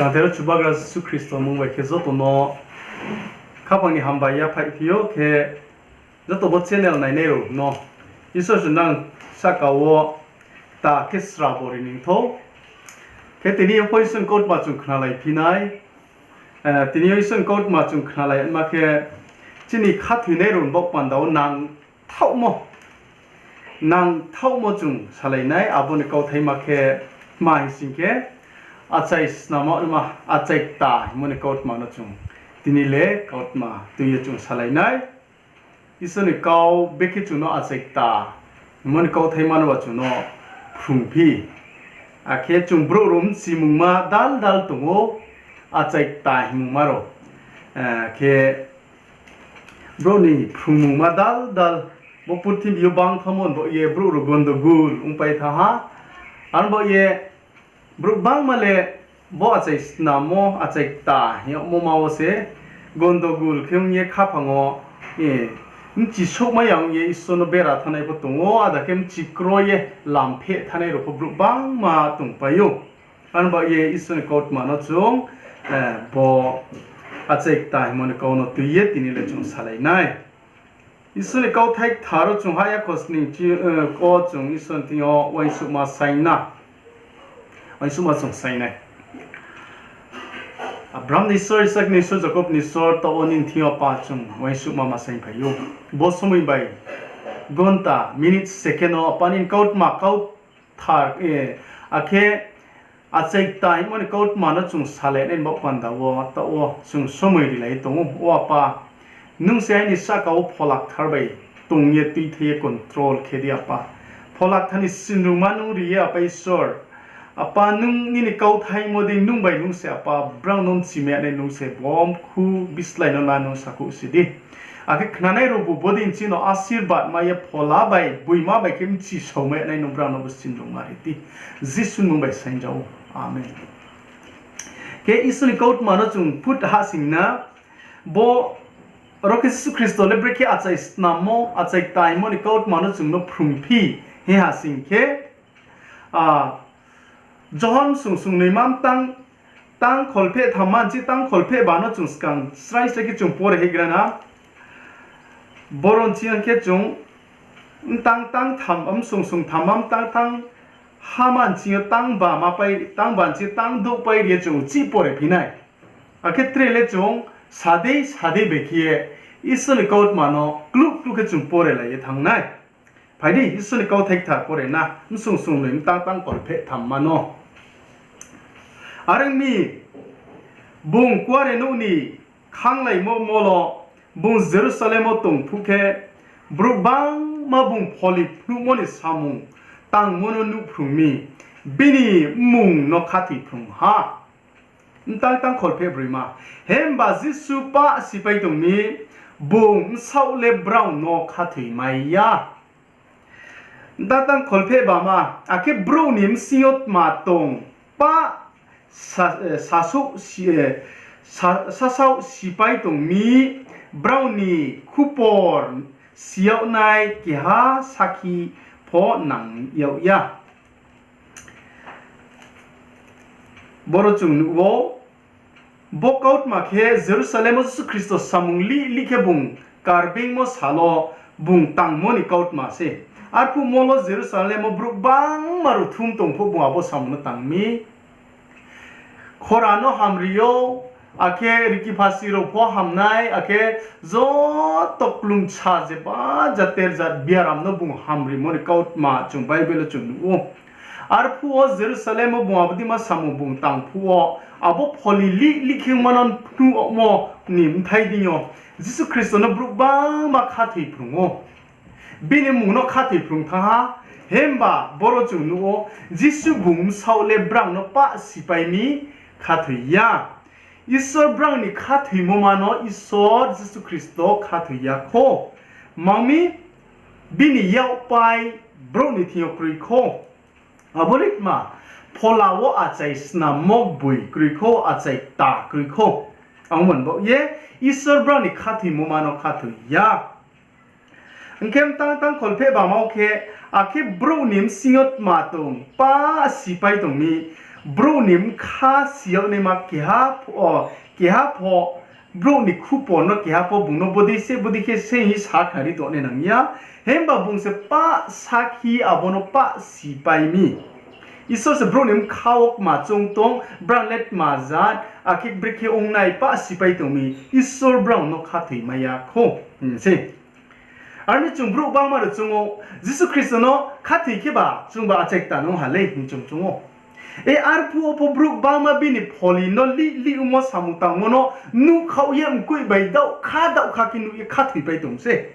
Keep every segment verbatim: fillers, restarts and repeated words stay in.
Tangther Chubagra Jisu Khristo mmung bai khe joto no khaphang ni hambai yaphaih phi ou khe, joto bo channel nainai rao no Isor se nang sahka wo ta khe srabo ri ni thou. Khe tini yo pho Isor ni kautma chung khnalai phi nai. Tini yo Isor ni kautma chung khnalai ma khe, chini khathoinai rao ni baoh panda wo nang thaohmo, nang thaohmo chung salai nai. Abo ni kauthai ma khe, tma hing sing khe, achai snamo ma, achai kta hingmo ni kautma no chung tini le kautma tui ye chung salai nai. Isor ni kau bekhe chung no achai kta hingmo ni kauthai ma no ba chung no phrungphi. Akhe chung brouh rao bchimungma dal dal tong ou, achai kta hingmungma rao. Khe brouh ni phrungmungma dal dal, bo purthimbi yo bang thanngmo ni baoh ye brouh rao gondogul ongpai thanng ha. Aro ni baoh ye brouh bangma le bo achai snamo, achai kta hing yagmo ma wo se gondogul khe ong ye khaphang wo bchi souhmai ya ong ye Isor no bera thanngnai pho tong ou, ada khe bchi kroi ye lampheh thanngnai rao pho brouh bangma tongpai ou. Aro ni baoh ye Isor ni kautma no chung bo achai kta hingmo ni kau no tui ye tini le chung salai nai. Isor ni kauthai kthar wo chung hah ya khosning chi, o chung Isor ni thing yo uaingsouhma saing na, uaingsouhma chung saing nai. Abraham ni Isor, Isak ni Isor, Jakob ni Isor, taoh wo nini thing yo Apa chung uaingsouhma ma saingphai ou. Bo somoi bai, gonta, minute, second wo Apa nini kautma kau kthar, akhe achai kta hingmo ni kautma no chung salai nai ni baoh panda wo taoh wo chung somoi rilai tong ou. O Apa, nung se aini sahka wo Phola Kthar bai tong ye tuithai ye control khe di Apa. Phola Kthar ni sinrungma nung ri ye Apa Isor. Apa nung nini kauthaimo dei nung bai nung se Apa brao no bchimai nai nung se bom khu bislái no la nung sakhouh si di. Akhe khnanai rao bu bodei chini asirbad mai ye phola bai boima bai khe bchisaomai nai nung brao no bo sinrungma ri di. Jisu ni mmung bai saing ja ou. Amen. Khe Isor ni kautma no chung phut hahsoing na, bo ro khe Jisu Khristo le brekhe achai snammo, achai ktaimo ni kautma no chung no phrungphi hing ha sing khe, Johon sung sung noi ma tang, tang kholpheh tham ma nchi tang kholpheh ba no chung skang srai srai khe chung pore hei gra na. Boro nchi ang khe chung mtang tang tham, msung sung tham ma mtang tang ha ma nchi yo tang ba ma pai, tang ba nchi tang douh pai ri ye chung chih pore phi nai. Akhe tre le chung sadei sadei bai khe ye Isor ni kautma no kluh kluh khe chung pore lai ye thanng nai. Phai di, Isor ni kauthai kthar pore na, msung sung noi mtang tang kholpheh tham ma no. Are ong mi, bung kuarenouh ni khanglaimo mol wo bung Jerusalem wo tong phuh khe, brouh gbangma bung pholi phnuhmo ni samung tangmo no nuhphrung mi, bini mmung no khathoi phrung ha. Mtang tang kholpheh broima. Himba Jisu pah sipai tong mi, bung bsaoh le brao no khathoi mai ya. Mtang tang kholpheh bama, akhe brouh ni bsing yo tma tong, pah sa-, eh, sasouh si-, eh, sa-, sasaoh sipai tong mi, brao ni khupor si yag nai keha sakhi pho nang yag ya. Boro chung nuh ou, bo kautma khe Jerusalem wo Jisu Khristo samung lih lih khe bung Karbeingmo sal wo bung tangmo ni kautma se. Arphuh mol wo Jerusalem wo brouh gbangma ruhthum tong phuh bung abo samung no tang mi. Khora no hamri ou, akhe riki phasi rao pho ham nai, akhe joto klumsa jeba jater jat biaram no bung hamrimo ni kautma chung Bible wo chung nuh ou. Arphuh wo Jerusalem wo bung abo deima samung bung tang phuh wo, abo pholi lih lih khe ongma no phnuh yagmo ni bthai deing yo, Jisu Khristo no brouh gbangma khathoi phrung ou. Bini mmung no khathoi phrung thanng ha, himba boro chung nuh ou, Jisu bung bsaoh le brao no pah sipai mi khathoi ya. Isor brao ni khathoimo ma no Isor Jisu Khristo khathoi ya khou. Mang mi bini yakpai brouh ni thing yo kroi khou. Abo le tma, phola wo achai snammo gboi kroi khou, achai kta kroi khou. Abo man baoh ye Isor brao ni khathoimo ma no khathoi ya. Hing khe mtang tang kholpheh bama wo khe, akhe brouh ni bsing yo tma tong, pah sipai tong mi, Brouh ni bkha si yag naima keha pho, keha pho brouh ni khupor no keha pho bung no bodei se, bodei khe se hing sakhnari tongnai nang ya. Himba bung se pah sakhi abo no pah sipai mi. Isor se brouh ni bkha wo kma choung tong, brang le tma jat, akhe brekhe ongnai pah sipai tong mi, Isor brao no khathoimai ya khou, hing se. Are mi chung brouh bangma rao choung ou, Jisu Khristo no khathoi kheba chungba achai kta nung ha lei hing chung choung ou. E arphuh wo pho brouh bangma bini pholi no lih lih ongmo samung tangmo no nuhkhaoh ye mkoih bai daohkha daohkha khe nuh ye khathoipai tong se.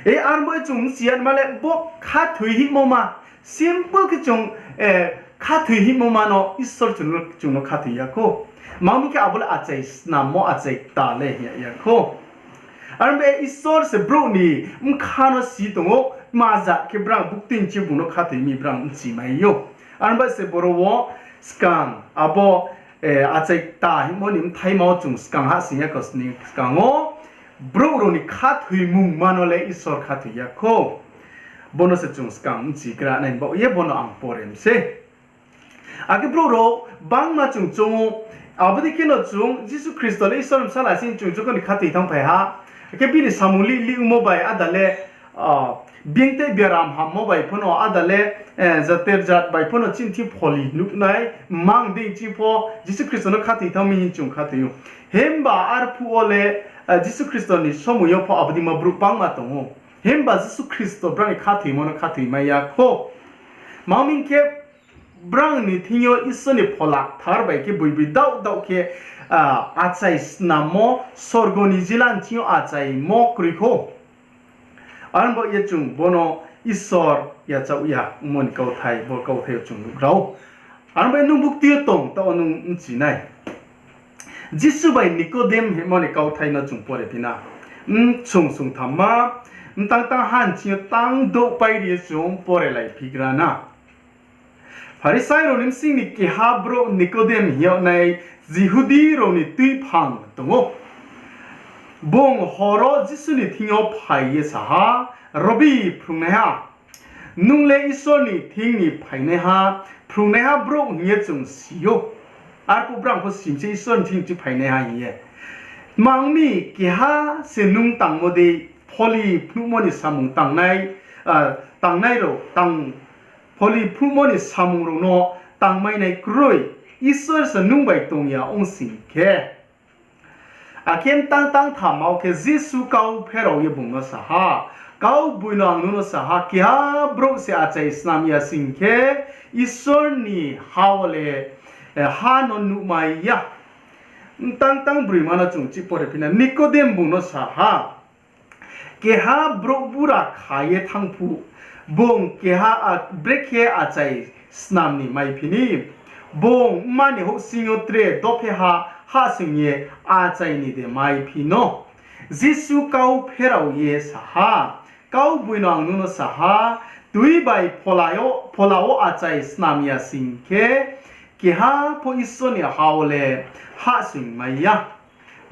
E arbo ye chung bchi ya ma le bo khathoi hihmo ma, simple khe chung, eh, khathoi hihmo ma no Isor chung no, chung no khathoi ya khou. Tma hing khe abo le achai snammo, achai kta le hing ya khou. Are ong ba ye Isor se brouh ni bkha no si tong ou, tma jat khe brang buktui chini bung no khathoi mi brang bchimai ou. Are ong ba ye se boro wo skang abo, eh, achai kta hingmo ni bthaima wo chung skang hahsoing ya kho sning skang wo brouh rao ni khathoimungma no le Isor khathoi ya khou. Bono se chung skang bchi gra nai baoh ye bono ang pore mi se. Akhe brouh rao bangma chung choung ou, abo dei kheno chung Jisu Khristo le Isor ni bsala sing chung jokhon ni khathoi thanngphai ha, akhe bini samung lih lih ongmo bai áda le, ah, being tei biaram hammo bai phono áda le, eh, jater jat bai phono chini thing pholi nuhnai, mang dei chini pho Jisu Khristo no khathoi thanng mi hing chung khathoi ou. Himba arphuh wo le, eh, Jisu Khristo ni somoing yo pho abo dei ma brouh bangma tong ou. Himba Jisu Khristo brang ni khathoimo no khathoimai ya khou. Tma hing khe, brang ni thing yo Isor ni Phola Kthar bai khe boiboi daoh daoh khe, ah, achai snammo, sorgo ni jila ni thing yo achaimo kroi khou. Are ong ba ye chung bono Isor yachaoh ya ongmo ni kauthai, bo kauthai yo chung nuh rao. Are ong ba ye nung buktui yo tong, taoh wo nung bchi nai. Jisu bai Nikodem hingmo ni kauthai no chung pore phi na. Msung sungthamma, mtang tang ha ni thing yo tang douhpai ri ye chung pore lai phi gra na. Pharisai rao ni bsing ni keha brouh Nikodem hing yag nai Jihudi rao ni tuiphang tong ou. Bung hor wo Jisu ni thing yo phai ye sa ha, Rabi, phrungnaiha, nung le Isor ni thing ni phainaiha, phrungnaiha brouh hing ye chung si ou. Arphuh brang pho si mi se Isor ni thing chi phainaiha hing ye. Tma ong mi, keha se nung tangmo dei, pholi phnuhmo ni samung tangnai, ah, tangnai rao, tang, pholi phnuhmo ni samung rao no tangmai nai kroi, Isor se nung bai tong ya ong sing khe. Akhe mtang tang thamma wo khe Jisu kau pherao ye bung no sa ha, Kaugboino ang nung no sa ha, keha brouh se achai snam ya sing khe, Isor ni ha wo le, eh, ha no nuhmai ya. Mtang tang broima no chung chih pore phi na, Nikodem bung no sa ha, keha brouh bura kha ye thanng phuh, bung keha a-, brekhe achai snam ni maiphi ni? Bung mma ni houhsing yo tre dopheha hahsoing ye achai ni de maiphi no? Jisu kau pherao ye sa ha, Kaugboino ang nung no sa ha, tui bai phola yo, phola wo achai snam ya sing khe, keha pho Isor ni ha wo le hahsoingmai ya.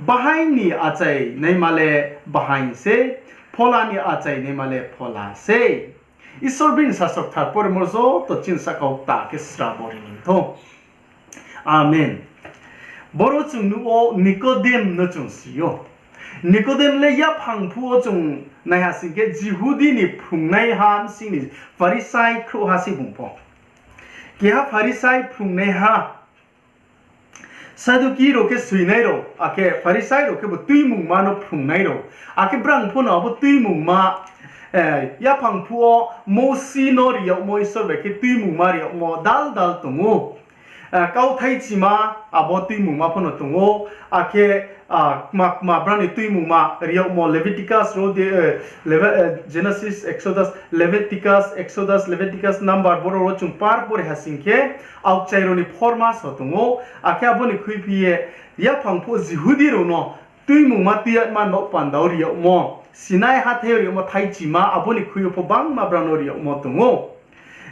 Bahaing ni achainaima le bahaing sei, phola ni achainaima le phola sei. Isor bini sasao kthar poremo joto chini sahka wo kta khe srabo ri ni thou. Amen. Boro chung nuh ou Nikodem no chung si ou. Nikodem le yaphang phuh wo chung naiha sing khe Jihudi ni phrungnaiha bsing ni Pharisai khrouhha se bung pho. Keha Pharisai phrungnaiha, Saduki rao khe soinai rao, akhe Pharisai rao khe bo tuimungma no phrungnai rao. Akhe brang pho no abo tuimungma, eh, yaphang phuh wo Mousi no ri yagmo, Isor bai khe tuimungma ri yagmo dal dal tong ou. Eh, kauthai chima abo tuimungma pho no tong ou. Akhe, ah, kma kma brang ni tuimungma ri yagmo Leviticus rao de, eh, Leve-, eh, Genesis, Exodus, Leviticus, Exodus, Leviticus, Number, boro rao chung par pore ha sing khe, aokchai rao ni phrungma so tong ou, akhe abo ni khuiphi ye yaphang phuh Jihudi rao no tuimungma tui yagma nouh panda wo ri yagmo, Sinai hathái yo ri yagmo thaichima, abo ni khui yo pho bangma brang no ri yagmo tong ou.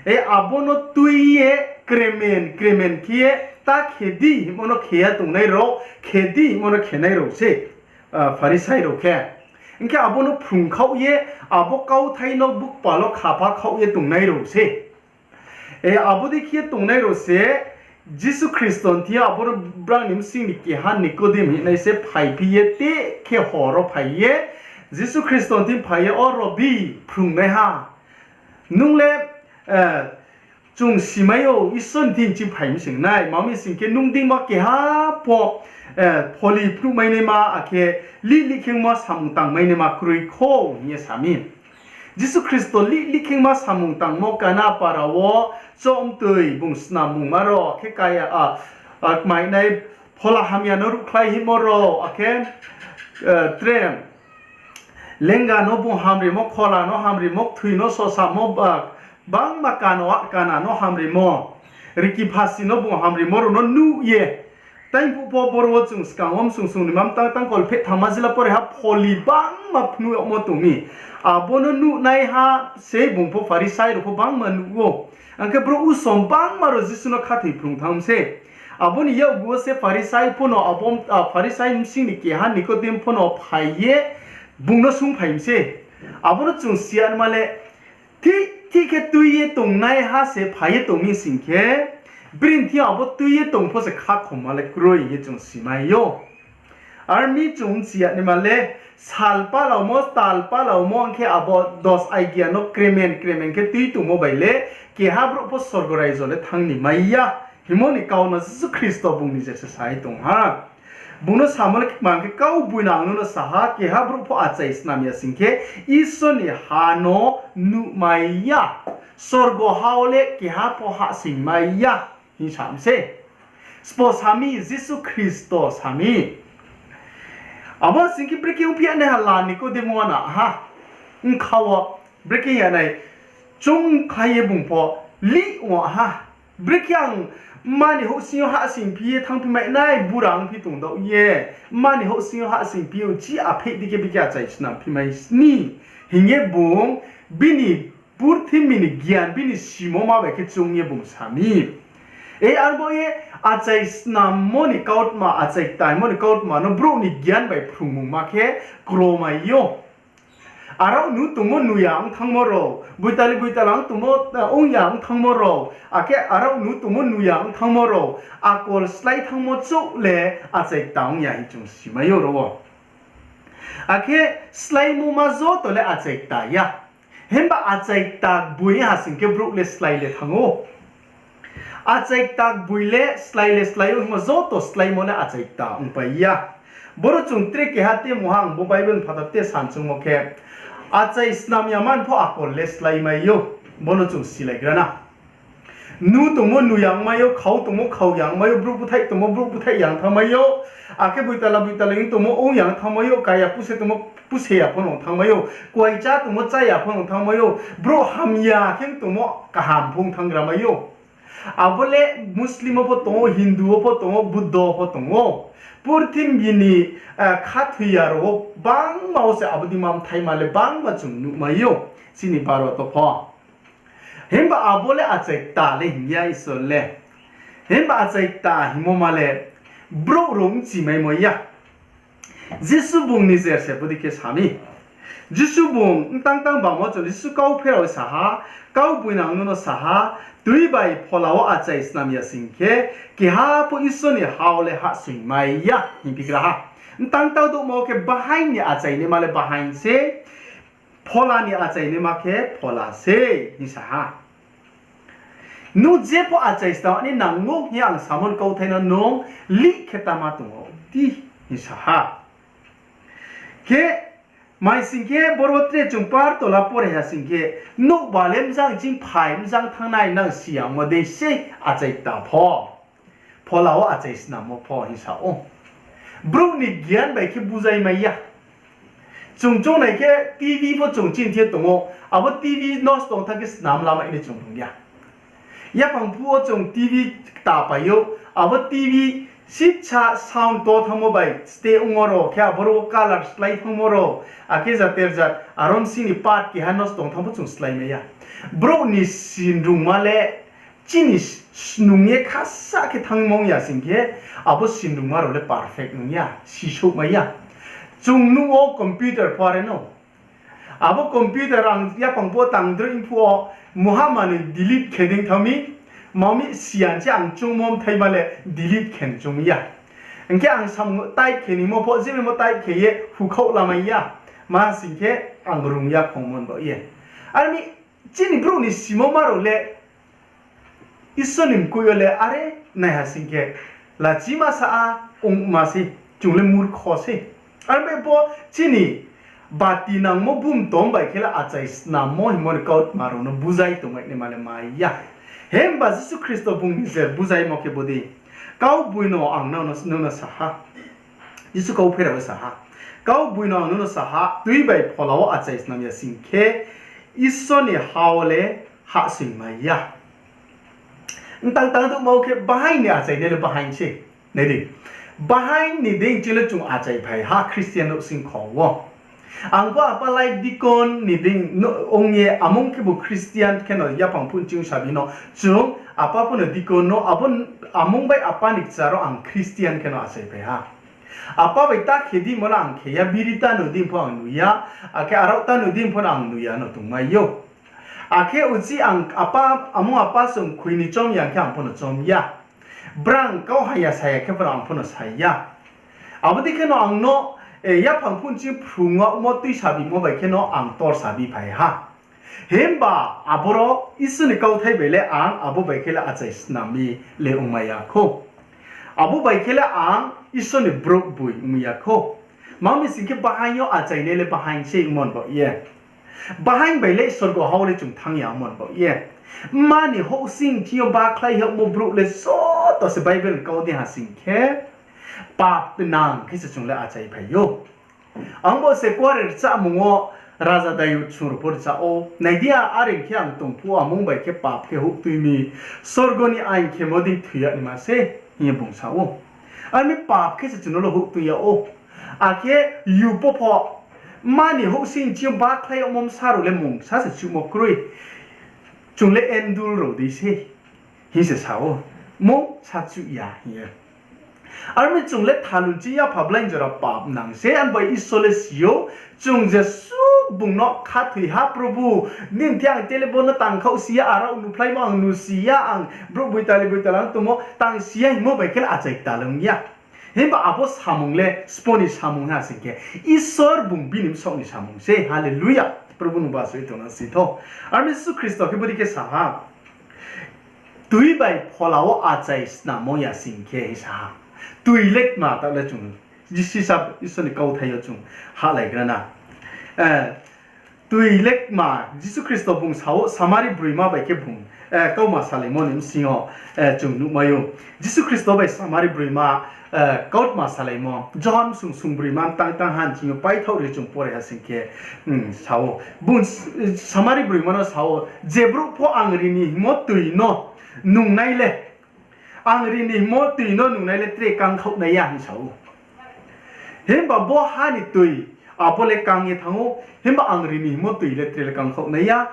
E abo no tui ye kremen kremen khe ye ta khe di hingmo no khe ya tongnai rao, khe di hingmo no khenai rao se, ah, Pharisai rao khe. Hing khe abo no phrung khaoh ye, abo kauthai no bukpal wo khapha khaoh ye tongnai rao se. E, abo dei khe tongnai rao se, Jisu Khristo ni thing yo abo brao ni bsing ni keha Nikodim hingnai se phaiphi ye, te khe hor wo phai ye, Jisu Khristo ni thing phai ye, O Rabi, phrungnaiha, nung le, chung simai ou, Isor ni thing ching phai mi sing nai, ma mi sing khe nung deingma keha pho, pholi phnuhmainaima, akhe lih lih khengma samung tangmainaima kroi kho, hing ye sa mi. Jisu Khristo lih lih khengma samung tangmo Kana para wo, chomtoi bung snam mungma rao, akhe kaya, kmainai phola hamya no ruhkhlai hingmo rao, akhe tre lenga no bung hamrimo, khola no hamrimo, kthoi no sosamo, bangma kana, kana no hamrimo, riki phasi no bung hamrimo rao no nuh ye, taingphuh pho boro wo chung skang wo msung sung ni mam tang tang kol pheh thanngma jila pore ha pholi bangma phnuh yagmo tong mi. Abo no nuhnaiha sei bung pho Pharisai rao pho bangma nuh ou. Ang khe brouh usom bangma rao Jisu no khathoi phrung thanng mi se. Abo ni yakgu wo se Pharisai pho no, Pharisai bsing ni keha Nikodim pho no phai ye bung no sungphai mi se. Abo no chung si ya naima le, thik thik khe tui ye tongnaiha se phai ye tong mi sing khe, bini thing yo abo tui ye tong pho se khakhoma le kroi hing ye chung simai ou. Ar mi chung si ya naima le, sal palaumo, tal palaumo, ong khe abo dos aigya no kremen kremen khe tui tongmo bai le, keha brouh pho sorgo raijo le thanng ni mai ya, hingmo ni kau no Jisu Khristo bung ni je se sa ye tong ha. Bung no samo le kma khe, Kaugboi no ang nono sa ha, keha brouh pho achai snam ya sing khe, Isor ni ha no nuhmai ya, sorgo ha wo le keha pho hahsoingmai ya, hing sa mi se. Sbo sa mi, Jisu Khristo sa mi. Abo sing khe brekhe ongphi ya nai ha la Nikodim wo na ha. Bkha wo brekhe ya nai, chung khlai ye bung pho lih ong ha. Brekhe ang mma ni houhsing yo hahsoingphi ye thanngphi mai nai, bura ongphi tong daoh ye, mma ni houhsing yo hahsoingphi ye uchih apheih di khe bikhe achai snam phi mai sni, hing ye bung bini purthimbi ni gian, bini simoma bai khe chung ye bung sa mi. E arbo ye achai snammo ni kautma, achai ktaimo ni kautma no brouh ni gian bai phrungmungma khe kromai ou. Arao nu tongmo nuh ya ong thanngmo rao, boitali boitala ong tongmo, ong ya ong thanngmo rao, akhe arao nu tongmo nuh ya ong thanngmo rao, akol slái thanngmo chouh le achai kta ong ya hing chung simai ou ro wo. Akhe sláimoma joto le achai kta ya. Himba achai kta gboi ha sing khe brouh le slái le thanng ou. Achai kta gboi le slái le slái ou, himba joto sláimo le achai kta ongpai ya. Boro chung tre keha te mungha ang bo Bible ni phathar te san chungmo khe, achai snam ya man pho akol le sláimai ou, bono chung silaigra na. Nu tongmo nuh ya ongmai ou, khau tongmo khau ya ongmai ou, brouh búthaih tongmo brouh búthaih ya ong thanngmai ou, akhe boitala boitala ong tongmo ong ya ong thanngmai ou, kaya puse tongmo puse ya pho no ong thanngmai ou, kuaichá tongmo chá ya pho no ong thanngmai ou, brouh hamya khe ong tongmo kaham pho ong thannggra mai ou. Abo le Muslim wo pho tong ou, Hindu wo pho tong ou, Buddha wo pho tong ou. Purthimbi ni khathoi ya rao wo bangma wo se abo dei ma bthaima le bangma chung nuhmai ou, chini Bharot wo pho. Himba abo le achai kta le hing ya Isor le. Himba achai kta hingmo ma le brouh rao bchimaimo ya. Jisu bung nijer se bodei khe sa mi. Jisu bung mtang tang bamo chung Jisu kau pherao sa ha, Kaugboi no ang nono sa ha, tui bai phola wo achai snam ya sing khe, keha pho Isor ni ha wo le hahsoingmai ya, hingphi gra ha. Mtang tang douhmo khe bahaing ni achainaima le bahaing se, phola ni achainaima khe phola se, hing sa ha. Nung jepho achai snam ni nang ou hing ye ang samo ni kauthai no nung lih khe tama tong ou di, hing sa ha. Khe, mai sing khe boro tre chung par tola pore ha sing khe, nouhba le mjang ching phai mjang thanngnai nang si ya ongmo dei sei achai kta pho. Phola wo achai snammo pho hing sa ou. Brouh ni gian bai khe buzaimai ya. Chung choungnai khe T V pho chung chini thing yo tong ou, abo T V nosto ong thanng khe snam lamai nai chung nung ya. Yaphang phuh wo chung T V kta pai ou, abo T V sisa sound to thanngmo bai ste ongmo rao, khe aboro wo colour slái thanngmo rao, akhe jater jat aro bsing ni part keha nosto ong thanng pho chung sláimai ya. Brouh ni sinrungma le chini snung ye khasa khe thanngmo ong ya sing khe, abo sinrungma rao le perfect ong ya, sisouhmai ya. Chung nuh wo computer pho are no. Abo computer ang yaphang phuh wo tang droi phuh wo, muha manoi delete khe dei thanng mi, Mami siyan se ang choungmo mthaima le delete khe choung ya. Hing khe ang samung type khe nimo pho, jebemo type khe ye hukhaoh lamai ya. Ma sing khe ang rung ya khongmo ni baoh ye. Ar mi chini brouh ni simo ma rao le Isor ni mkoih yo le are naiha sing khe, lachima sa a, ongma sei, chung le murkho sei. Ar mi bo chini bati nangmo bumtom bai khe le achai snammo hingmo ni kautma rao no buzai tongnai naima le mai ya. Himba Jisu Khristo bung nijer buzaimo khe bo dei, Kaugboino ang nung no, nung no sa ha. Jisu kau pherao sa ha, Kaugboino ang nung no sa ha, tui bai phola wo achai snam ya sing khe, Isor ni ha wo le hahsoing mai ya. Mtang tang douhma wo khe bahaing ni achainai le bahaing sei. Nai di, bahaing ni deing ching le chung achai phai ha Christian nouhsingkho wo. Ang pho apa lai deacon ni deing no ong ye, amung khebu Christian kheno yaphang phuh ching sabi no chung, apa pho no deacon no, abo amung bai apa ni kchar wo ang Christian kheno achai phai ha. Apa bai ta khe dimo no ang khe ya, biri ta nung dei pho ang nung ya, akhe arao ta nung dei pho no ang nung ya no tongmai ou. Akhe uchih ang apa, amung apa song khui ni chom ya khe ang pho no chom ya. Brang kau haya saya khe pho no ang pho no sa ya. Abo dei kheno ang no, eh, yaphang phuh ching phrung yagmo tuisabimo bai kheno ang tor sabi phai ha. Himba aboro Isor ni kauthai bai le ang abo bai khe le achai snam mi le ongmai ya khou. Abo bai khe le ang Isor ni brouh boi ongmai ya khou. Mami sing khe bahaing yo achainai le bahaing sei ongmo ni baoh ye. Bahaing bai le sorgo ha wo le chung thanng ya ongmo ni baoh ye. Mma ni houhsing ching yo bakhlai yagmo brouh le joto se Bible ni kau dei ha sing khe, pap nang khe se chung le achai phai ou. Ang bo se kuare rchamung wo raja Dayud sung rao pho rcha ou, nai di, are khe ang tong phuh amung bai khe pap khe houhtui mi, sorgo ni ain khemo dei thoi yag naima se, hing ye bung sa ou. Ar mi pap khe se chung no le houhtui yag ou. Akhe yupo pho, mma ni houhsing ching yo bakhlai yagmo bsa rao le mungsa se chuhmo kroi. Chung le endul rao dei se, hing se sa ou. Mungsa chuh ya hing ye. Ar mi chung le thalun ching yapha blai jora pap nang se, ang bai Isor le si ou. Chung jesuh bung no khathoi ha, Probhu, nini thing ang tele bo no tangkhaoh si ya, arao nuphlaimo ang nusi ya, ang brouh boitali boitala ang tongmo tang si ya hingmo bai khe le achai ktal ong ya. Himba abo samung le spo ni samung ha sing khe, Isor bung bini bsaoh ni samung se. Hallelujah. Probhu nung ba soi tong na si tho. Ar mi Jisu Khristo khe bodei khe sa ha, tui bai phola wo achai snammo ya sing khe, hing sa ha. Tui le kma taoh le chung, Jisu sa Isor ni kauthai yo chung hahlaigra na. Eh, tui le kma, Jisu Khristo bung sa ou, Samari broima bai khe bung, eh, kauma salaimo ni bsing yo, eh, chung nuhmai ou. Jisu Khristo bai Samari broima, eh, kautma salaimo, Johon bsung sung broima mtang tang ha ni ching yo paithaoh ri chung pore ha sing khe, hmm, sa ou. Bung, Samari broima no sa ou, je brouh pho ang ri ni hingmo tui no nungnai le, ang ri ni hingmo tui no nungnai le tre kangkhaoh nai ya, hing sa ou. Himba bo ha ni tui, abo le kang ye thanng ou, himba ang ri ni hingmo tui le tre le kangkhaoh nai ya.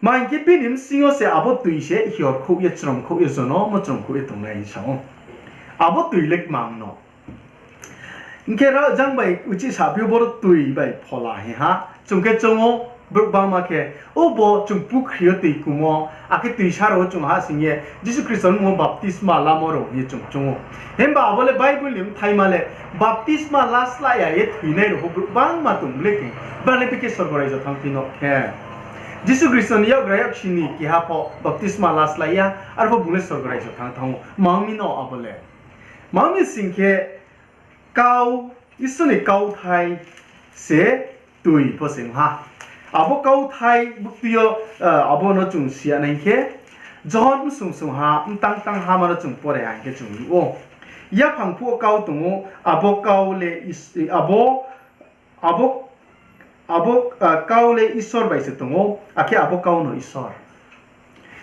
Ma hing khe bini bsing yo se abo tui se hiorkhouh ye, chromkhouh ye, jonomo chromkhouh ye tongnai, hing sa ou. Abo tui le kmang no. Hing khe rao jang bai uchih saphi ou, boro tui bai phola hing ha. Chung khe choung ou, brouh bangma khe, o bo chung pukhri yo tui kumo, akhe tuisa rao wo chung ha sing ye Jisu Khristo ni mmung wo baptisma lamo rao hing ye chung choung ou. Himba abo le Bible ni mthaima le, baptisma la slái ya ye thoinai rao pho brouh bangma tong le khe, bang le bikhe sorgo raijo thanngphi no khe. Jisu Khristo ni yakgra yaksi ni keha pho baptisma la slái ya, arpho bung le sorgo raijo thanng thanng ou. Mang mi no abo le. Mang mi sing khe, kau, Isor ni kauthai se tui pho se ong ha. Abo kauthai buktui yo, eh, abo no chung si ya nai khe, Johon bsung sung ha, mtang tang ha ma no chung pore ha hing khe chung nuh ou. Yaphang phuh wo kau tong ou, abo kau le Is-, abo, abo, abo, ah, kau le Isor bai se tong ou, akhe abo kau no Isor.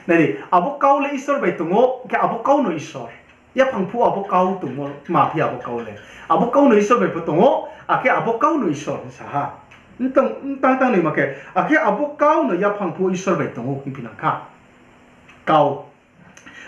Nai di, abo kau le Isor bai tong ou, khe abo kau no Isor. Yaphang phuh abo kau tongmo, tma phi abo kau le. Abo kau no Isor bai pho tong ou, akhe abo kau no Isor hing sa ha. Mtang, mtang tang ni ma khe, akhe abo kau no yaphang phuh Isor bai tong ou, hing phi nang kha. Kau.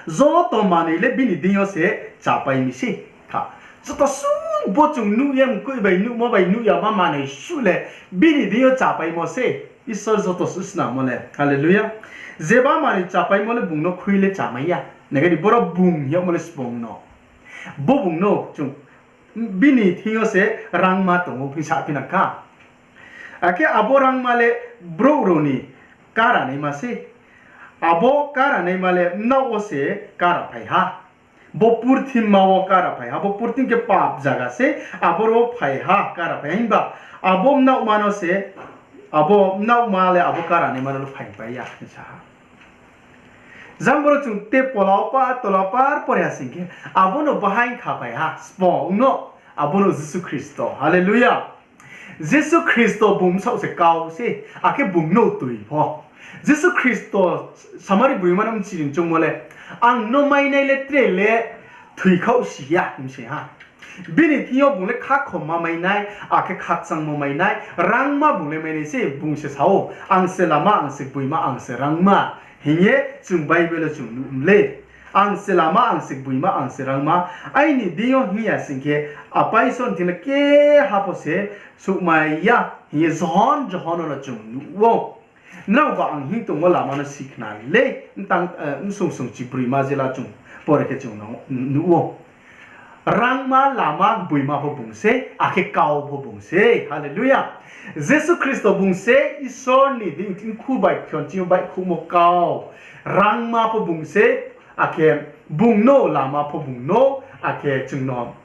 Joto manoi le bini deing yo se chapai mi sei kha. Joto suh bo chung nuh ye mkoih bai nuhmo bai nuh yama manoi suh le bini deing yo chapaimo sei. Isor joto suh snammo le. Hallelujah. Jeba manoi chapaimo le bung no khui le chamai ya. Nai khe di, boro bung hing yagmo le sbo ong no. Bo bung no chung, bini thing yo se rangma tong ou hing saphi nang kha. Akhe abo rangma le brouh rao ni kara naima sei. Abo kara naima le mnaoh wo se kara phai ha. Bo purthima wo kara phai ha, bo purthim khe pap zaga se, aboro phai ha, kara phai ha. Himba abo mnaohma no se, abo mnaohma le abo kara naima no phaingpai ya hing sa ha. Jang boro chung te pola wo pa, tola par pore ha sing khe, abo no bahaing khaphai ha, sbo ong no, abo no Jisu Khristo. Hallelujah. Jisu Khristo bung bsaoh se kau se, akhe bung no toi pho. Jisu Khristo Samari broima no mchiring choungmo le, ang no mainai le tre le thoikhaoh si ya, hing se ha. Bini thing yo bung le khakhomma mainai, akhe khakchangmo mainai, rangma bung le mainai se, bung se sa ou, ang se lama, ang se gboima, ang se rangma, hing ye chung Bible wo chung nuh mlei. Ang se lama, ang se gboima, ang se rangma, aini deing yo hing ya sing khe, Apa Isor ni thing le keha pho se souhmai ya, hing ye Johon, Johon no chung nuh ou. Nrao ba ang hing tongmo lama no si khna lei, mtang, eh, msung sung chibroima jela chung pore khe chung no nuh ou. Rangma, lama, gboima pho bung se, akhe kau pho bung se. Hallelujah. Jisu Khristo bung se Isor ni deing mkhu bai khon ching yo baihkhouhmo kau. Rangma pho bung se, akhe bung no lama pho bung no, akhe chung no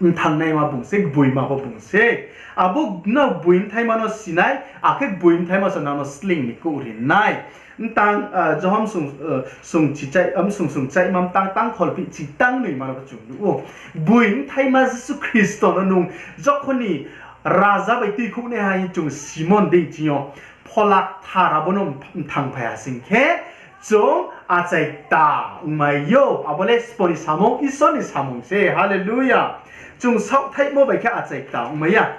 mthangnaima bung se, gboima pho bung se. Abo no gboi bthaima no sinai, akhe gboi bthaima se nang no sleing ni kouh ri nai. Mtang, ah, Johon sung, ah, sung chi chai, am, sung sung chaima mtang tang kholphehchi tang noima no chung nuh ou. Gboi bthaima Jisu Khristo no nung jokhon ni raja bai tuikhouhnaiha hing chung Simon deing ching yo, Phola Kthar abo no mthangphai ha sing khe, chung achai kta ongmai ou. Abo le sbo ni samung, Isor ni samung se. Hallelujah. Chung saohthaihmo bai khe achai kta ongmai ya.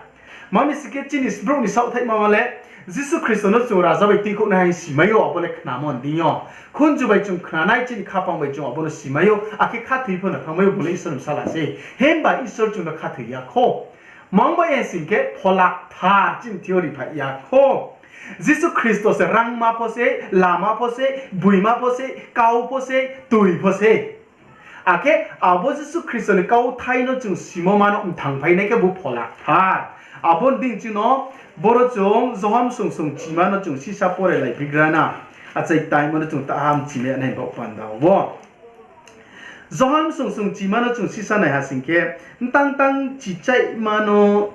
Mami si khe chini brouh ni saohthaihma ma le, Jisu Khristo no chung raja bai tuikhouhnaiha hing simai ou, abo le khnamo ni deing yo. Khunju bai chung khnanai, chini khaphang bai chung abo no simai ou, akhe khathoi pho no thanngmai ou, bung le Isor ni bsala se. Himba Isor chung no khathoi ya kho. Mang bai ye sing khe Phola Kthar chini thing yo riphai ya kho. Jisu Khristo se rangma pho se, lama pho se, gboima pho se, kau pho se, toi pho se. Akhe abo Jisu Khristo ni kauthai no chung simo ma no mthangphai nai khe bo Phola Kthar. Abo ni deing ching no boro chung Johon sung sung chima no chung sisa pore lai bigra na. Achai ktaima no chung taha mchimai nai baoh panda wo. Johon sung sung chima no chung sisa naiha sing khe, mtang tang chi chaima no,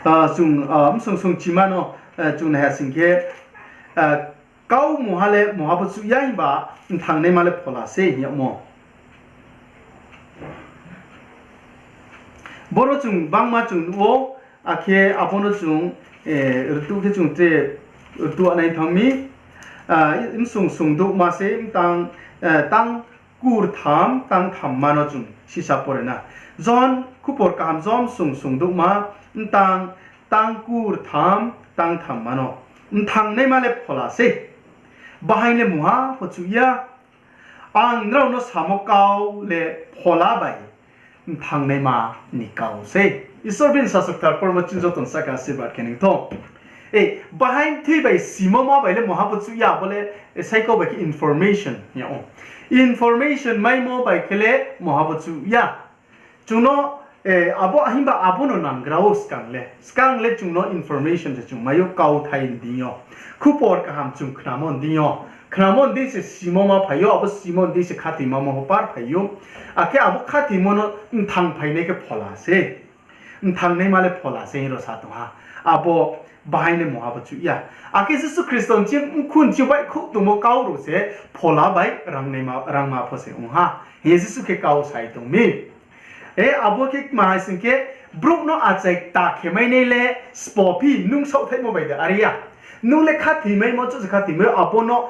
ah, chung, ah, msung sung chima no, eh, chung naiha sing khe, ah, kau mungha le mungha pho chuh ya himba, mthangnaima le Phola se hing yagmo. Boro chung bangma chung nuh ou, akhe abo no chung, eh, rtuh khe chung tre rtuh nai thanng mi, ah, msung sung douhma se mtang, eh, tang kurtham tang thamma no chung sisa pore na. Johon, khupor kaham Johon sung sung douhma, mtang tang kurtham tang thamma no. Mthangnaima le Phola se. Bahaing le mungha pho chuh ya. Ang nrao no samo kau le Phola bai mthangnaima ni kau se. Isor bini sasaoh kthar pormo chini joto ni sahka asirbad khe nai thou. E, bahaing thoi bai simo ma bai le mungha pho chuh ya, abo le, e, saikau bai khe information ya ou. Information maimo bai khe le mungha pho chuh ya. Chung no, eh, abo, himba abo no nanggra ou skang le. Skang le chung no information se chung mai ou kauthai ni deing yo. Khupor kaham chung khnamo ni deing yo. Khnamo ni deing se simo ma phai ou, abo simo ni deing se khathoimo ma pho par phai ou. Akhe abo khathoimo no mthangphai nai khe Phola se. Mthangnaima le Phola se hing rao sa tong ha. Abo bahaing le mungha pho chuh ya. Akhe Jisu Khristo ni ching mkhu ni ching baihkhouh tongmo kau rao se Phola bai rangnaima, rangma pho se ong ha. Hing ye Jisu khe kau sai tong mi. E, abo khe kma hai sing khe, brouh no achai kta khe mai nai le sbo phi nung saohthaihmo bai de are ya. Nung le khathoimaimo, chouh se khathoimai ou, abo no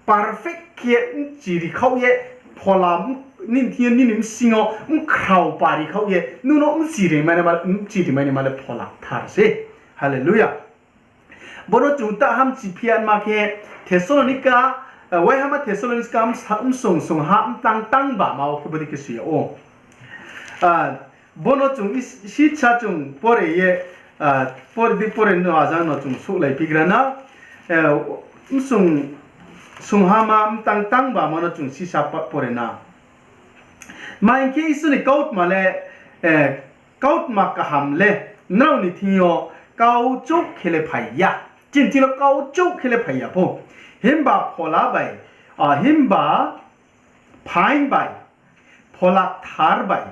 perfect khe bchiri khaoh ye, Phola, nini thing yo, nini bsing yo bkhrao pari khaoh ye nung no bchiri mai nai ma, bchiri mai nai ma le Phola Kthar se. Hallelujah. Bo no chung ta hamchi phi ya ma khe Thessalonika, eh, waihama Thessalonika msa-, msung sung ha mtang tang ba ma wo khe bo dei khe sui yag ou. Ah, bo no chung is-, sisa chung pore ye, ah, pore di pore no ajang no chung souhlai pigra na. Eh, Msung, sungha ma mtang tang ba ma no chung sisa pa-, pore na. Ma hing khe Isor ni kautma le, eh, kautma kaham le nrao ni thing yo kau chouh khe le phai ya. Chini thing yo kau chouh khe le phai ya pho. Himba phola bai, ah, himba phaing bai, phola kthar bai,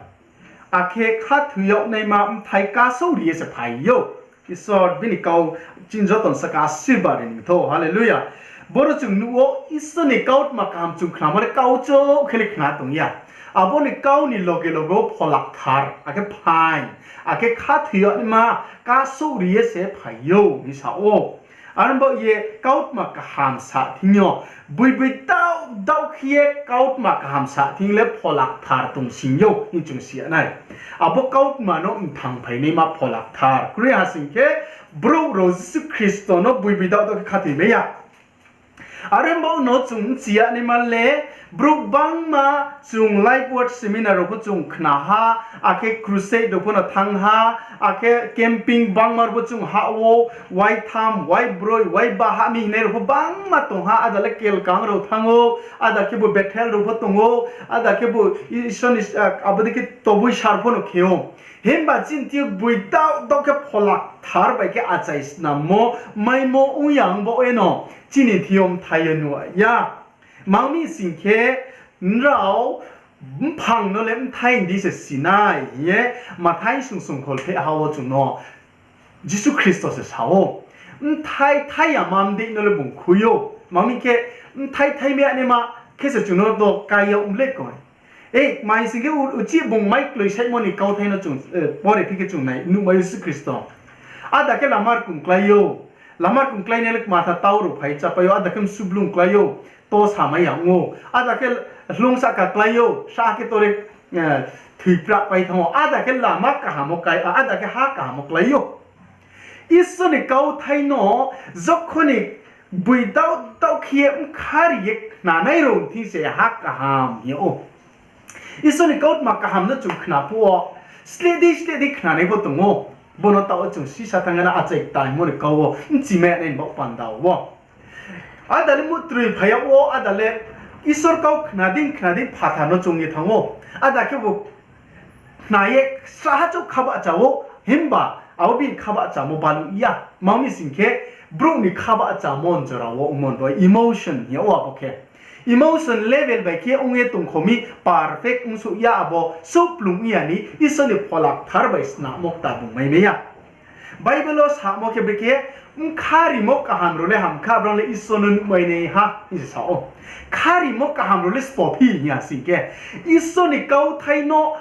akhe khathoi yag naima bthai kasouh ri ye se phai ou. Isor bini kau chini joto ni saka asirbad ri ni thou. Hallelujah. Boro chung nuh ou, Isor ni kautma kaham chung khnamo le kau chouh khe le khna tong ya. Abo ni kau ni loge loge wo phola kthar, akhe phaing, akhe khathoi yag naima kasouh ri ye se phai ou hing sa ou. Aro baoh ye kautma kaham sa thing yo, boiboi daoh daoh khe ye kautma kaham sa thing le phola kthar tong sing ou hing chung si ya nai. Abo kautma no mthang phainaima phola kthar kroi ha sing khe, brouh rao Jisu Khristo no boiboi daoh daoh khe khathoi mai ya. Are baoh no chung bchi ya naima le, brouh gbangma chung Life Word Seminar rao pho chung khna ha, akhe crusade rao pho no thanng ha, akhe camping gbangma rao pho chung hah ou, waitham, waibroi, waiba hah mi hingnai rao pho gbangma tong ha, áda le Kelkang rao thanng ou, áda khebu Bethel rao pho tong ou, áda khebu Isor ni, abo dei khe toboi sar pho no khe ou. Himba chini thing yo boiboi daoh daoh khe phola kthar bai khe achai snammo, maimo ong ya ong baoh ye no, chini thing yo bthai yo nuh ya. Mang mi sing khe, nrao mphang no le bthai di se si nai hing ye, Mathai sung sung kholpheh ha wo chung no Jisu Khristo se sa ou. Bthai thai ya ma mdei no le bung khui ou. Mang mi khe, bthai thai mai ya naima khe se chung no do kai yag mle koi. Ei, mai sing khe u-, uchih bung mai kloi saimo ni kauthai no chung, eh, pore phi khe chung nai, nuhmai ou Jisu Khristo. Áda khe lama rkung klái ou. Lama rkung kláinai le kmatha tau rao phai chápai ou, áda khe msuh blung klái ou, to samai ya ong ou. Áda khe hloung sahka klái ou, sa khe to le, eh, thoiprah pai thanng ou. Áda khe lama kaham wo klái, áda khe ha kaham wo klái ou. Isor ni kauthai no jokhon ni boiboi daoh daoh khe ye bkha ri ye khnanai rao thing se ha kaham hing ou. Isor ni kautma kaham no chung khna phuh wo, sleh dei sleh dei khnanai pho tong ou. Bo no taoh wo chung sisa thanng na achai kta hingmo ni kau wo bchimai nai ni baoh panda wo. Áda le mutroi phai yag wo, áda le Isor kau khna dei khna dei phathar no choung ye thanng ou. Áda khebu khna ye sraha chouh khabahcha ou, himba abo bini khabahchamo baluh ya. Mang mi sing khe, brouh ni khabahchamo jora wo ongmo no emotion hing yag ou abo khe. Emotion level bai khe ong ye tongkho mi, perfect ongsouh ya abo, souhplung ong ya ni Isor ni phola kthar bai snamo kta bung mai mai ya. Bible wo samo khe brekhe, bkha rimo kaham rao le ham kha, brao le Isor no nuhmai nai ha hing se sa ou. Kha rimo kaham rao le sbo phi hing ya sing khe, Isor ni kauthai no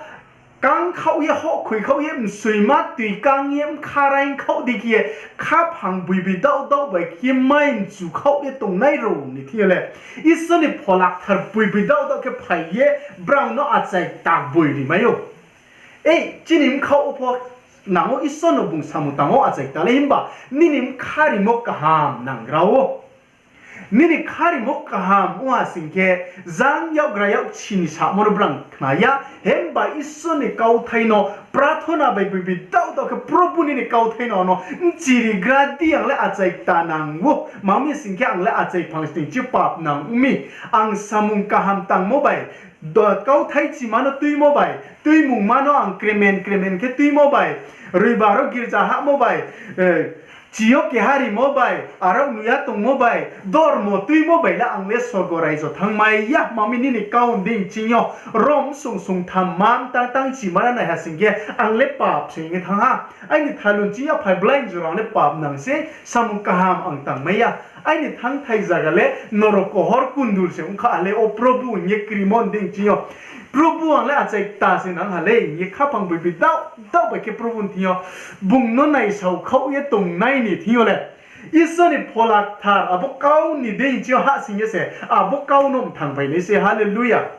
kangkhaoh ye, hohkhoikhaoh ye, msoima toi kang ye, bkha raingkhaoh dei khe ye, khaphang boiboi daoh daoh bai khe ye mai mchu khaoh ye tongnai rao ni thing yo le, Isor ni phola kthar boiboi daoh daoh khe phai ye, brao no achai kta boi ri mai ou. Ei, chini bkhaoh wo pho nang ou, Isor no bung samung tang ou achai kta le, himba nini bkha rimo kaham nang ra ou. Nini kha rimo kaham ong ha sing khe, jang yakgra yaksi ni samo no brang khna ya, himba Isor ni kauthai no prathona bai boiboi daoh daoh khe Probhu nini kauthai no no bchirigra di, ang le achai kta nang ou, mang mi sing khe ang le achai phang sning chi pap nang ong mi, ang samung kaham tangmo bai, do-, kauthai chima no tuimo bai, tuimungma no ang kremen kremen khe tuimo bai, roibar wo girja hahmo bai, eh, chi yo keha rimo bai, aro nuh ya tongmo bai, dormo tuimo bai le ang le sorgo raijo thanngmai ya, mang mi nini kau ni deing ching yo, Rom sung sung tham ma mtang tang chima no nai ha sing khe, ang le pap se hing ye thanng ha. Aini thalun ching yo phai blai jora ang le pap nang se, samung kaham ang tangmai ya. Aini thangthai zaga le norok kohor kundul se ong kha, a le o Probhu hing ye krimo ni deing ching yo. Probhu, ang le achai kta se nang ha le hing ye khaphang boiboi daoh daoh bai khe Probhu ni thing yo bung no naisao khaoh ye tongnai ni thing yo le, Isor ni phola kthar abo kau ni deing ching yo hahsoing ye se abo kau no mthang bai nai se. Hallelujah.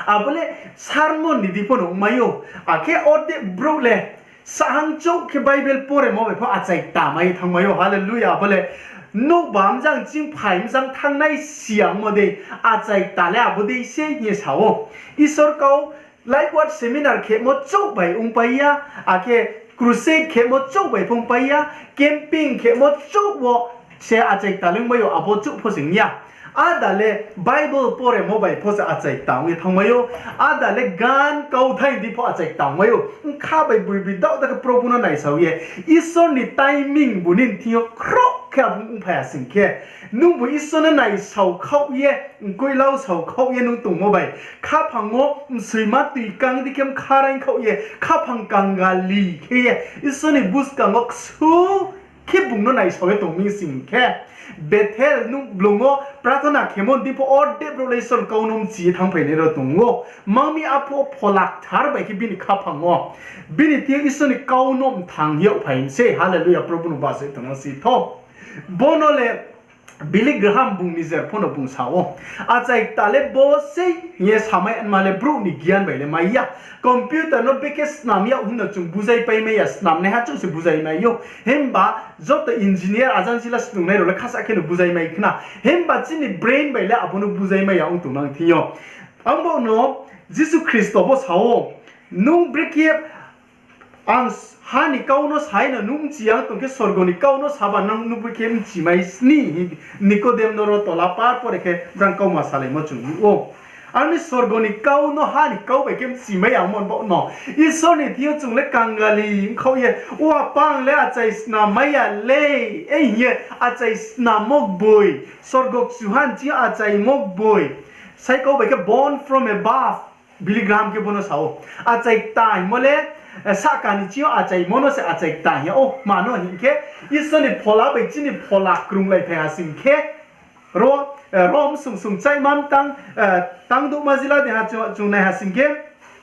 Abo le sermon ni di pho no ongmai ou. Akhe ode brouh le sahang chouh khe Bible poremo bai pho achai kta mai thanngmai ou. Hallelujah. Abo le nouhba mjang ching phai mjang thanngnai siya ongmo dei, achai kta le abo dei se hing ye sa ou. Isor kau Life Word Seminar khemo chouh bai ongpai ya, akhe crusade khemo chouh bai pho ongpai ya, camping khemo chouh wo se achai kta le ongmai ou, abo chouh pho se ong ya. Áda le Bible poremo bai pho se achai kta ong ye thanngmai ou. Áda le gan kauthai di pho achai kta ongmai ou. Bkha bai boi bi daohda khe Probu no naisao ye, Isor ni timing bu nini thing yo khroh khe abo ongphai ha sing khe, nungbu Isor no naisao khaoh ye, mkoih lau sao khaoh ye nung tongmo bai, khaphang wo msoima toi kang di khe bkha reing khaoh ye, khaphang kangali khe ye, Isor ni buskang wo ksu khe bung no naisao ye tong mi sing khe, Bethel nung blung wo prathona khemo di pho ordek brouh le Isor ni kau no mchi ye thanngphainai rao tong ou. Mang mi arphuh wo Phola Kthar bai khe bini khaphang wo, bini thing yo Isor ni kau no mthang yagphai mi sei. Hallelujah, Probu no bachai tongnang si tho. Bo no le Billy Graham bung nijer pho no bung sa ou. Achai kta le bo sei hing ye samai anma le brouh ni gian bai le mai ya. Computer no bekhe snam yag hing no chung buzaipai mai ya, snamnaiha chouh se buzai mai ou. Himba joto engineer ajang jila snungnai rao le khasa khe no buzai mai khna. Himba chini brain bai le abo no buzai mai ya ong tongnang thing yo. Ang bo no Jisu Khristo bo sa ou, nung brekhe ang ha ni kau no sai no nung mchi ya tong khe, sorgo ni kau no saba nang nung brekhe mchi mai sni? Nikodem no ro tola par pore khe brang kauma salaimo chung nuh ou. Ar mi sorgo ni kau no ha ni kau bai khe mchi mai ya mo bo no. Isor ni thing yo chung le kangali ongkhaoh ye, O Apa, ang le achai snam mai ya le, hing ye achai snammo gboi, sorgo kchuha ni thing yo achaimo gboi. Sai kau bai khe born from above. Billy Graham khe bo no sa ou. Achai kta hingmo le, sahka ni thing yo achaimo no se achai kta hing ya ou. Mano hing khe, Isor ni phola bai chini phola krunglaiphai ha sing khe, ro, ro msung sung chaimam tang, tang douhma jila de ha chung, chung nai ha sing khe,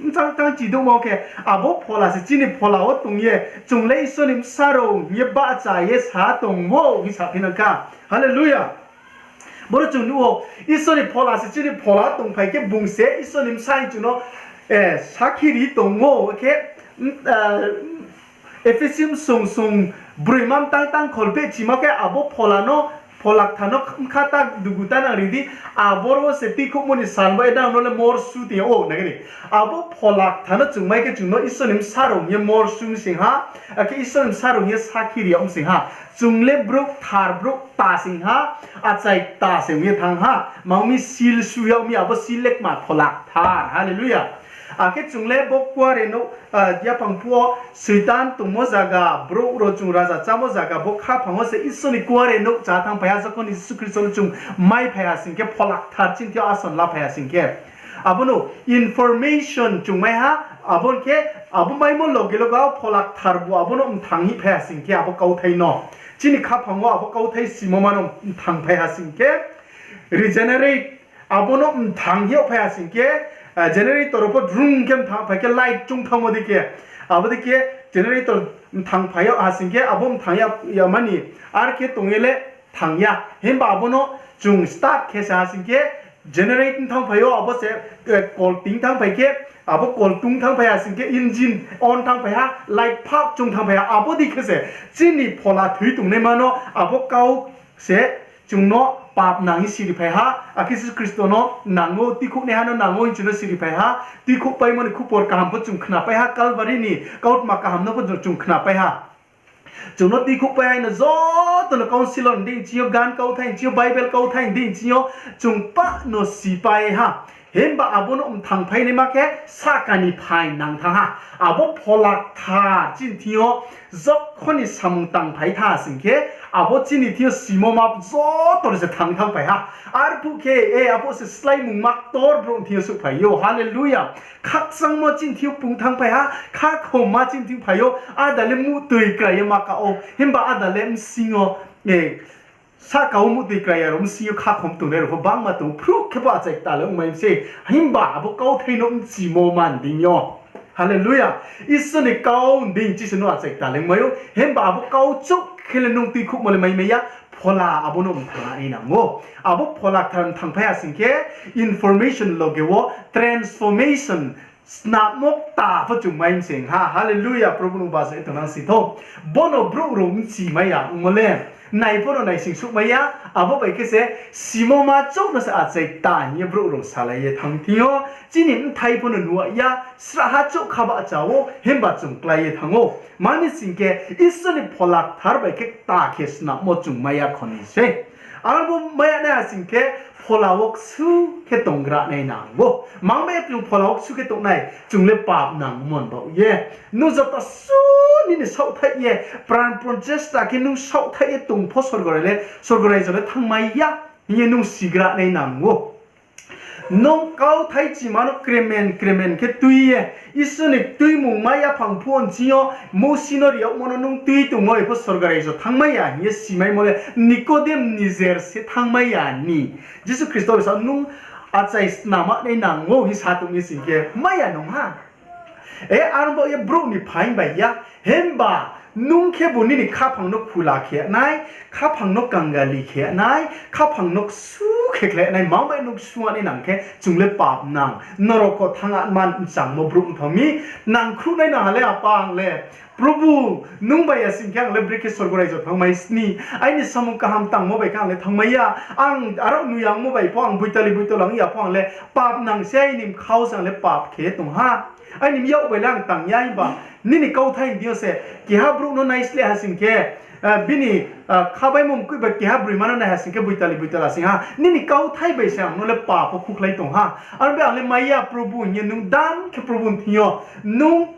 mchang tang chi douhmo khe, abo phola se chini phola wo tong ye, chung le Isor ni bsa rao hing ye bahcha ye sa tongmo hing saphi nang kha. Hallelujah. Boro chung nuh ou, Isor ni phola se chini phola tongphai khe bung se Isor ni bsa hing chung no sakhi ri tong ou khe, Ephesi msung sung broima mtang tang kholphehchimo khe abo phola no, phola kthar no bkha ta dugu ta nang ri di, aboro wo se tuikhouhmo ni sal bo Adam no le morsu tong ya ou, nai khe ni. Abo phola kthar no chung mai khe chung no Isor ni bsa rao hing ye morsu mi sing ha, akhe Isor ni bsa rao hing ye sakhi ri yag mi sing ha. Chung le brouh kthar, brouh kta sing ha, achai kta se ong ye thanng ha. Mang mi seal su yag mi, abo seal le kma? Phola kthar. Hallelujah. Akhe chung le bo kuarenouh, yaphang phuh wo Soitan tongmo zaga, brouh rao chung raja chámo zaga, bo khaphang wo se Isor ni kuarenouh chá thanngphai ha, jokhon ni Jisu Khristo no chung maiphai ha sing khe, phola kthar chini thing yo ason laphai ha sing khe. Abo no information chung mai ha, abo khe, abo maimo loge loge wo phola kthar bu abo no mthang hihphai ha sing khe, abo kauthai no. Chini khaphang wo abo kauthai simoma no mthangphai ha sing khe, regenerate, abo no mthang hihphai ha sing khe, generator rao pho drung khe mthangphai khe light chung thanngmo dei khe, abo dei khe generator mthangphai yag ha sing khe, abo mthang ya, yama ni, ar khe tong ye le thang ya. Himba abo no chung start khe se ha sing khe, generate mthangphai ou, abo se, kol ting thanngphai khe, abo kol tung thanngphai ha sing khe engine on thanngphai ha, light phak chung thanngphai ha, abo dei khe se chini phola thoi tongnaima no abo kau se chung no pap nang ye siriphai ha, akhe Jisu Khristo no nang ou, tuikhouhnaiha no nang ou hing chung no siriphai ha, tuikhouhpaimo ni khupor kaham pho chung khnapai ha, Kalvari ni kautma kaham no pho chung khnapai ha. Chung no tuikhouhpai hai no joto no counsellor ni deing ching yo, gan kauthai ni ching yo, Bible kauthai ni deing ching yo, chung pah no sipai ha. Himba abo no mthangphainaima khe sahka ni phaing nang thanng ha. Abo phola kthar chini thing yo jokhon ni samung tangphai thanng ha sing khe, abo chini thing yo simoma joto no se thang thanngphai ha. Arphuh khe, e, abo se sláimungma ktor brouh ni thing yo souhphai ou. Hallelujah. Khakchangmo chini thing yo pung thanngphai ha, khakhomma chini thing phai ou, áda le muhtoi krai ye ma ka ou. Himba áda le bsing yo, sahka wo muhtoi krai ya rao bsing yo khakhom tongnai rao pho bangma tong ou, phruh khe pho achai kta le ongmai mi sei. Himba abo kauthai no bchimo man deing yo. Hallelujah. Isor ni kau ni deing ching se no achai kta le ongmai ou. Himba abo kau chouh khe le nung tuikhouhmo le mai mai ya, phola abo no mthang nai nang ou. Abo phola kthar mthangphai ha sing khe, information loge wo transformation, snammo kta pho chung mai mi sing ha. Hallelujah, Probu no bachai tongnang si thou. Bo no brouh rao bchimai ya ongmo le. Nai pho no naising souhmai ya, abo bai khe se simoma chouh no se achai kta hing ye brouh rao salai ye thanng thing yo, chini bthai pho no nuh ya, srahha chouh kha bahcha ou, himba chung klái ye thanng ou. Mani sing khe, Isor ni Phola Kthar bai khe kta khe snammo chung mai ya kho ni sei. Abo mai ya nai ha sing khe, phola wo ksu khe tonggra nai nang ou. Mang bai ye chung phola wo ksu khe tongnai, chung le pap nangmo ni baoh ye. Nung joto su nini saohthaih ye, pran pran chesta khe nung saohthaih ye tong pho sorgo rai le, sorgo raijo le thanngmai ya hing ye nung sigra nai nang ou. Nung kauthai chima no kremen kremen khe tui ye, Isor ni tuimungma yaphang phuh nching yo, Mousi no ri yagmo no nung tui tongmo bai pho sorgo raijo thanngmai ya hing ye simaimo le Nikodem ni jer se thanngmai ya ni. Jisu Khristo bai sa nung achai snama nai nang ou hing sa tong mi sing khe, mai ya nung ha. E, aro baoh ye brouh ni phaing bai ya. Himba nung khebu nini khaphang no khula khe nai, khaphang no kangali khe nai, khaphang no ksu khe khlai nai, mang bai nung ksu nai nang khe, chung le pap nang. Norok wo thanng man mchangmo brouh ongthao mi, nang khruh nai nang ha le apa ang le. Probhu, nung bai ya sing khe ang le brekhe sorgo raijo thanngmai sni. Aini samung kaham tangmo bai khe ang le thanngmai ya. Ang aro nuyangmo bai pho, ang boitali boitali ang ya pho ang le pap nang se, aini mkhau se ang le pap khe tong ha. Aini yak bai le ang tang ya himba, nini kauthai ni deing yo se, keha brouh no naisleh ha sing khe, bini khabaimo mkoih bai keha broima no nai ha sing khe boitali boitala sing ha. Nini kauthai bai se ang no le pap wo khukhlai tong ha. Aro bai ang le mai ya Probhu hing ye nung dam khe Probhu ni thing yo, nung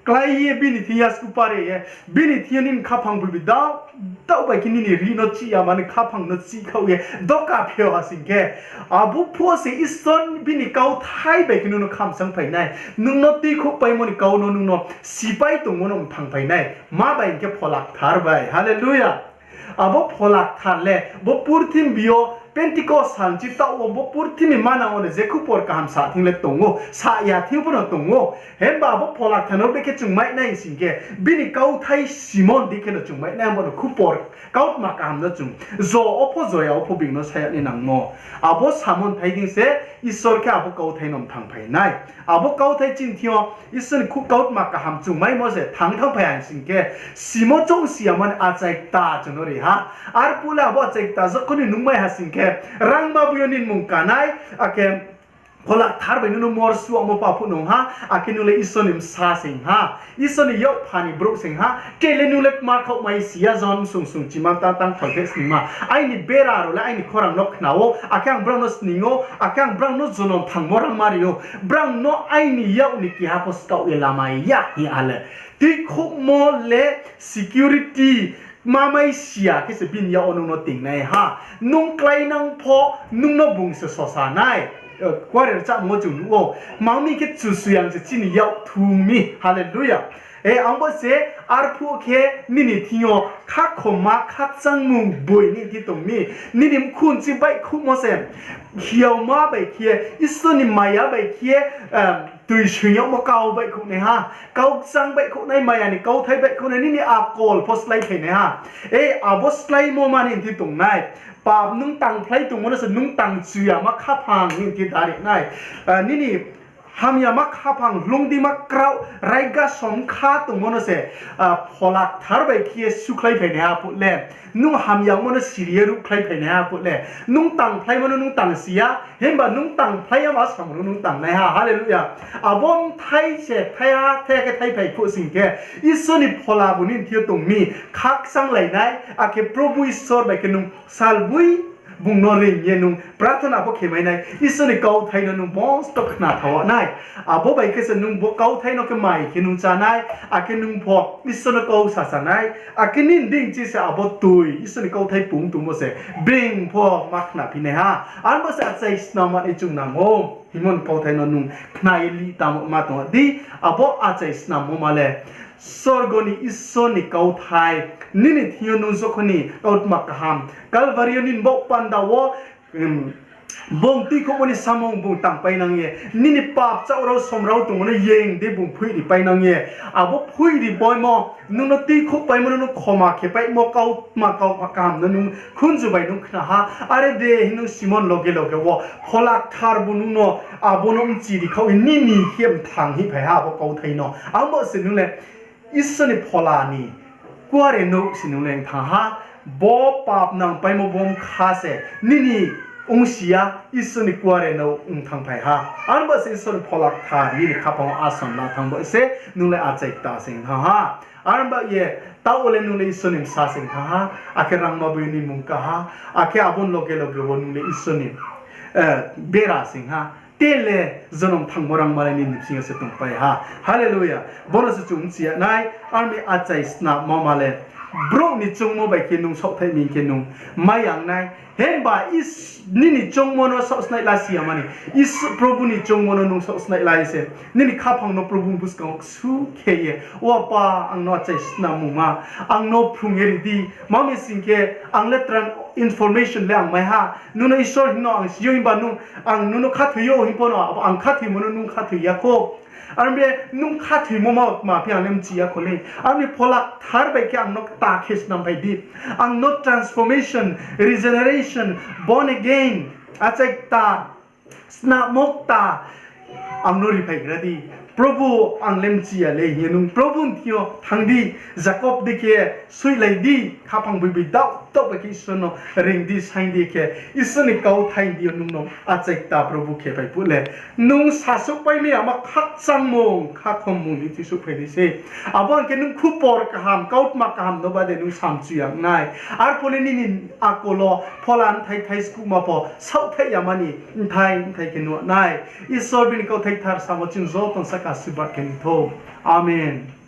klái ye bini thing ya sku pare ye, bini thing yo nini khaphang bui bi dao, dao bai khe nini rih no chih ya mani khaphang no chihkhaoh ye doka pheo ha sing khe, abo phuh se Isor bini kauthai bai khe nung no khamsang phai nai, nung no tuikhouhpaimo ni kau no nung no sipai tongmo no mthang phai nai, ma bai hing khe Phola Kthar bai. Hallelujah. Abo Phola Kthar le bo purthimbi yo Pentecost sal chi taoh wo bo purthimbi manang wo no je khupor kaham sa thing le tong ou, sa ya thing pho no tong ou. Himba abo Phola Kthar no brekhe chung mai nai sing khe, bini kauthai simon di khe no chung mai nai, abo no khupor kautma kaham no chung jo wo pho jo ya wo pho being no sa yag ni nangmo. Abo samon thai dei se Isor khe abo kauthai no mthang phai nai. Abo kauthai chini thing yo Isor ni khu kautma kaham chung maimo se thanng thanng phai ha sing khe, simo chouh si ya mani achai kta chung no ri ha. Arphuh le abo achai kta jokhon ni nung mai ha sing khe, rangma bui yo nini mung kanai, akhe Phola Kthar bai nung no mor suamo pa phuh nung ha, akhe nung le Isor ni bsa se hing ha, Isor ni yakpha ni brouh se hing ha, tre le nung le kma khaoh mai si ya, John sung sung chima tang tang thoi khe sningma. Aini bera rao le aini khorang no khna ou, akhe ang brao no sning ou, akhe ang brao no jonom thangmo rangma ri ou, brao no aini yak ni keha pho skaoh ye lamai ya hing ha le. Tuikhouhmo le security, kma mai si ya khe se bini yak wo nung no ting nai ha. Nung kláinang pho, nung no bung se sosa nai. Kuare rchamo chung nuh ou. Mang mi khe Kchusoyang se chini yak thung mi. Hallelujah. E, ang bo se arphuh khe nini thing yo khakhoma khakchangmung boi nini thing tong mi. Nini mkhu nchi baihkhouhmo se hiaoma bai khe, Isor ni maya bai khe, toisoing yagmo kau baihkhouh nai ha. Kau kchang baihkhouh nai, maya ni kauthai baihkhouh nai, nini akol pho slái phai nai ha. E, abo sláimo ma nini thing tong nai. Pap nung tangphlai tongmo no se nung tang chuyama khaphang nini thing dari nai. Nini hamyama khaphang, hlungdima kraoh, raiga som kha tongmo no se Phola Kthar bai khe ye sukhlai phai nai ha phuh le. Nung hamyamo no siri ye ruhkhlai phai nai ha phuh le. Nung tangphlaimo no nung tang si ya, himba nung tangphlai ya ma samung no nung tang nai ha. Hallelujah. Abo bthai se thaiha, thaiha khe thaiphai phuh sing khe, Isor ni Phola bu nini thing yo tong mi, khakchanglai nai, akhe Probhu Isor bai khe nung salboi bung no reing ye nung prathona pho khe mai nai, Isor ni kauthai no nung bosto khna thaoh nai. Abo bai khe se nung bo kauthai no khe mai khe nung chá nai, akhe nung pho Isor no kau sasa nai, akhe nini deing chi se abo toi Isor ni kauthai pung tongmo se being pho ma khnaphi nai ha. Abo se achai snama ni chung nang ou. Himon kauthai no nung khna ye li tamo ma tong di, abo achai snammo ma le sorgo ni Isor ni kauthai, nini thing yo nung jokhon ni kautma kaham, Kalvari yo nini baoh panda wo, bung tuikhouhmo ni samung bung tangpainang ye, nini pap chaoh rao som rao tongmo no yeng di bung phoihri painang ye, abo phoihri boimo, nung no tuikhouhpaimo no nung khoma khe paimo kautma kau kaham no nung khunju bai nung khna ha, are de hing nung simon loge loge wo Phola Kthar bu nung no abo no mchiri khaoh ye nini khe mthang hih phai ha abo kauthai no. Abo se nung le Isor ni Phola ni kuare nouh se nung le thanng ha. Bo pap nangpaimo bo bkha se nini ongsi ya, Isor ni kuare no ong thanngphai ha. Arba se Isor ni Phola Kthar nini khaphang wo ason la thanng ba se nung le achai kta se ong thanng ha. Arba ye taoh wo le nung le Isor ni bsa se ong thanng ha, akhe rangma boi ni mung ka ha, akhe abo ni loge loge wo nung le Isor ni bera se ong ha. Te le jonom thangmo rangma le nini bsing yo se tongpai ha. Hallelujah. Bo no se chung bchi ya nai, armi achai snamo ma le brouh ni choungmo bai khe nung saohthaih mi khe nung mai yang nai. Himba nini choungmo no saohsnaih la si ya mani, Is-, Probhu ni choungmo no nung saohsnaih la ye se nini khaphang no Probhu ni buskang wo ksu khe ye, O Apa, ang no achai snamungma, ang no phrung ye ri di. Ma mi sing khe ang le tran-, information le ang mai ha. Nung no Isor hing no ang si yo, himba nung, ang nung no khathoi yo hing pho no, ang khathoimo no nung khathoi ya kho. Armi nung khathoimo ma, ma phi ang le bchi ya kho le. Armi Phola Kthar bai khe ang no kta khe snamphai di. Ang no transformation, regeneration, born again, achai kta, snamo kta ang no riphaigra di. Probhu, ang le bchi ya le hing ye nung Probhu ni thing yo thanng di, Jakob dei khe soihlai di, khaphang boi boi daoh daoh bai khe Isor no reing di, saing di khe Isor ni kauthai ni deing yo nung no achai kta Probhu khe pai phuh le, nung sasouhpai mi yama khakchangmung, khakhommung ni thing souhphai nai se. Abo hing khe nung khupor kaham, kautma kaham no bade nung samchu ya ong nai. Arphuh le nini akol wo phola bthai thai skuhma pho saohthaih yamani bthai bthai khe nuh nai. Isor bini kauthai kthar samo chung joto ni sahka asirbad khe ni thou. Amen.